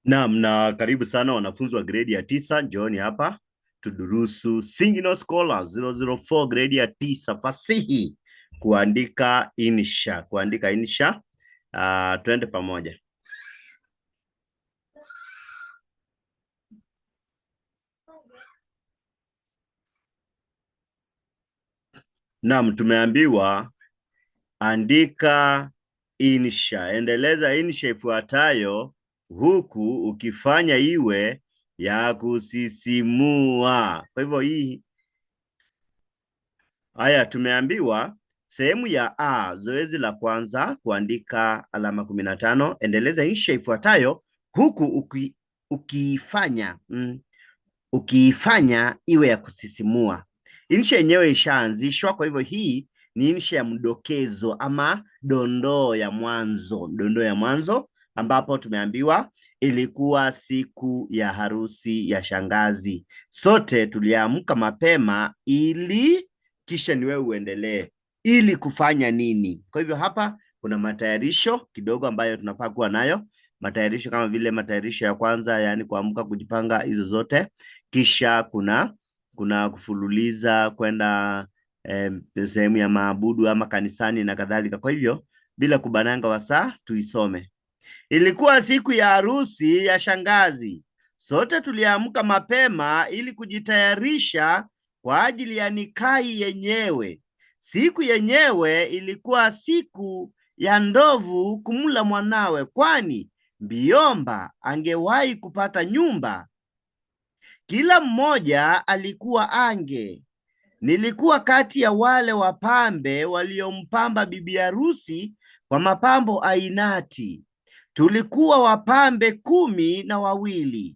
Naam, na karibu sana wanafunzi wa gredi ya 9, njooni hapa tudurusu Single Scholar 004 gredi ya 9 fasihi, kuandika insha, kuandika insha. Twende pamoja. Naam, tumeambiwa andika insha, endeleza insha ifuatayo huku ukifanya iwe ya kusisimua. Kwa hivyo hii haya tumeambiwa sehemu ya A, zoezi la kwanza kuandika alama 15, endeleza insha ifuatayo huku ukiifanya iwe ya kusisimua. Insha yenyewe ishaanzishwa, kwa hivyo hii ni insha ya mdokezo ama dondoo ya mwanzo, dondoo ya mwanzo ambapo tumeambiwa ilikuwa siku ya harusi ya shangazi. Sote tuliamka mapema ili, kisha ni wewe uendelee, ili kufanya nini? Kwa hivyo hapa kuna matayarisho kidogo ambayo tunafaa kuwa nayo. Matayarisho kama vile matayarisho ya kwanza, yaani kuamka, kujipanga, hizo zote. Kisha kuna kufululiza kwenda sehemu ya maabudu ama kanisani na kadhalika. Kwa hivyo bila kubananga wasaa tuisome. Ilikuwa siku ya harusi ya shangazi. Sote tuliamka mapema ili kujitayarisha kwa ajili ya nikai yenyewe. Siku yenyewe ilikuwa siku ya ndovu kumla mwanawe, kwani Biomba angewahi kupata nyumba. Kila mmoja alikuwa ange. Nilikuwa kati ya wale wapambe waliompamba bibi harusi kwa mapambo ainati. Tulikuwa wapambe 12.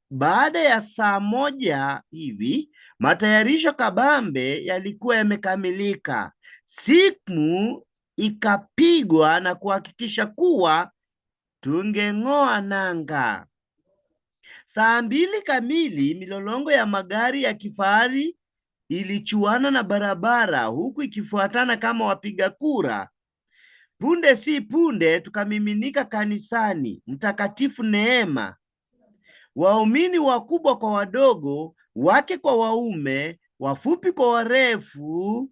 Baada ya saa 1 hivi, matayarisho kabambe yalikuwa yamekamilika. Simu ikapigwa na kuhakikisha kuwa tungeng'oa nanga. Saa 2 kamili, milolongo ya magari ya kifahari ilichuana na barabara huku ikifuatana kama wapiga kura. Punde si punde tukamiminika kanisani Mtakatifu Neema. Waumini wakubwa kwa wadogo, wake kwa waume, wafupi kwa warefu,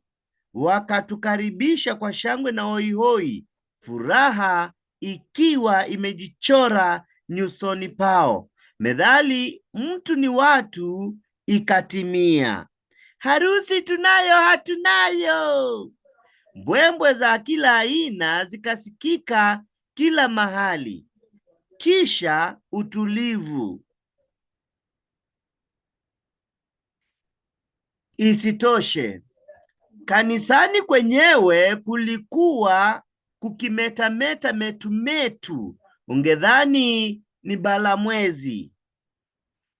wakatukaribisha kwa shangwe na hoihoi, furaha ikiwa imejichora nyusoni pao. Methali mtu ni watu ikatimia. Harusi tunayo hatunayo. Mbwembwe za kila aina zikasikika kila mahali. Kisha utulivu. Isitoshe, kanisani kwenyewe kulikuwa kukimetameta metumetu, ungedhani ni balamwezi.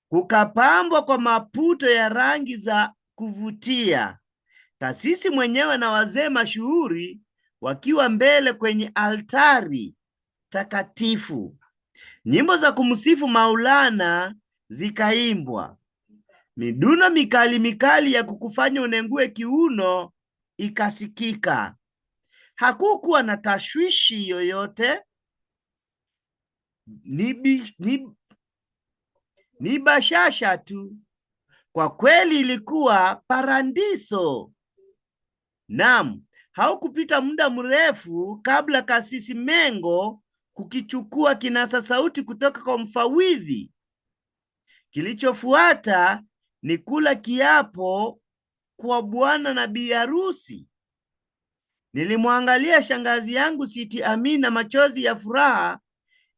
Kukapambwa kwa maputo ya rangi za kuvutia. Kasisi mwenyewe na wazee mashuhuri wakiwa mbele kwenye altari takatifu. Nyimbo za kumsifu Maulana zikaimbwa. Miduno mikali mikali ya kukufanya unengue kiuno ikasikika. Hakukuwa na tashwishi yoyote. Ni bashasha tu. Kwa kweli ilikuwa parandiso. Naam, haukupita muda mrefu kabla Kasisi Mengo kukichukua kinasa sauti kutoka kwa mfawidhi. Kilichofuata ni kula kiapo kwa bwana na bi harusi. Nilimwangalia shangazi yangu Siti Amina, machozi ya furaha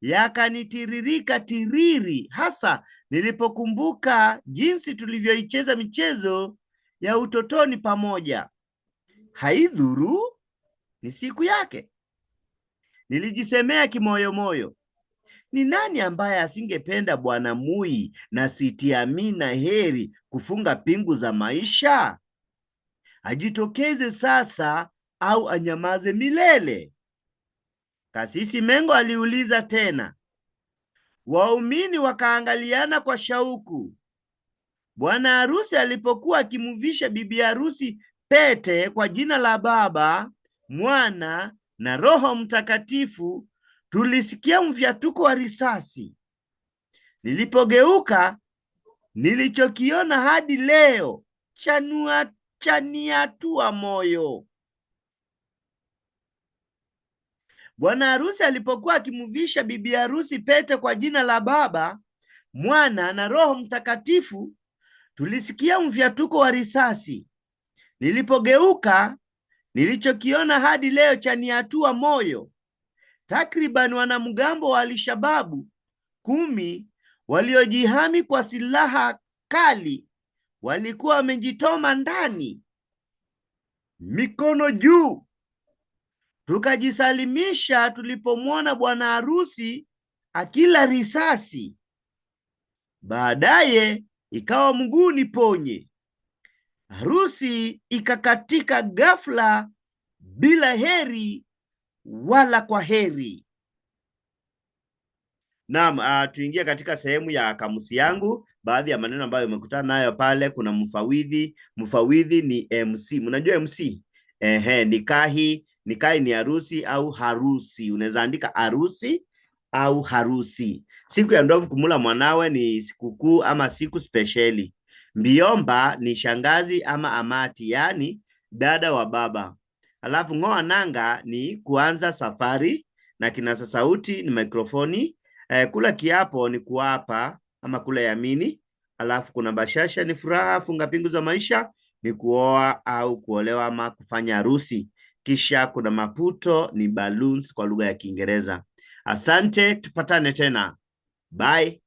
yakanitiririka tiriri, hasa nilipokumbuka jinsi tulivyoicheza michezo ya utotoni pamoja. Haidhuru, ni siku yake. Nilijisemea kimoyomoyo, ni nani ambaye asingependa Bwana Mui na Siti Amina Heri kufunga pingu za maisha? Ajitokeze sasa au anyamaze milele? Kasisi Mengo aliuliza tena. Waumini wakaangaliana kwa shauku. Bwana harusi alipokuwa akimvisha bibi harusi pete kwa jina la Baba, Mwana na Roho Mtakatifu, tulisikia mfyatuko wa risasi. Nilipogeuka, nilichokiona hadi leo chanua chaniatua moyo. Bwana harusi alipokuwa akimvisha bibi harusi pete kwa jina la Baba, Mwana na Roho Mtakatifu, tulisikia mfyatuko wa risasi. Nilipogeuka, nilichokiona hadi leo chaniatua moyo. Takriban wanamgambo wa Alshababu 10 waliojihami kwa silaha kali walikuwa wamejitoma ndani, mikono juu. Tukajisalimisha tulipomwona bwana harusi akila risasi. Baadaye ikawa mguu niponye. Harusi ikakatika ghafla bila heri wala kwa heri. Naam, tuingie katika sehemu ya kamusi yangu. Baadhi ya maneno ambayo umekutana nayo pale, kuna mfawidhi. Mfawidhi ni MC. Mnajua MC? Ehe, nikahi. Nikahi ni harusi au harusi. Unaweza andika harusi au harusi. Siku ya ndovu kumula mwanawe ni sikukuu ama siku spesheli. Mbiomba ni shangazi ama amati, yaani dada wa baba. Alafu ng'oa nanga ni kuanza safari, na kinasa sauti ni mikrofoni. Kula kiapo ni kuapa ama kula yamini. Alafu kuna bashasha ni furaha, funga pingu za maisha ni kuoa au kuolewa ama kufanya harusi. Kisha kuna maputo ni balloons kwa lugha ya Kiingereza. Asante, tupatane tena. Bye.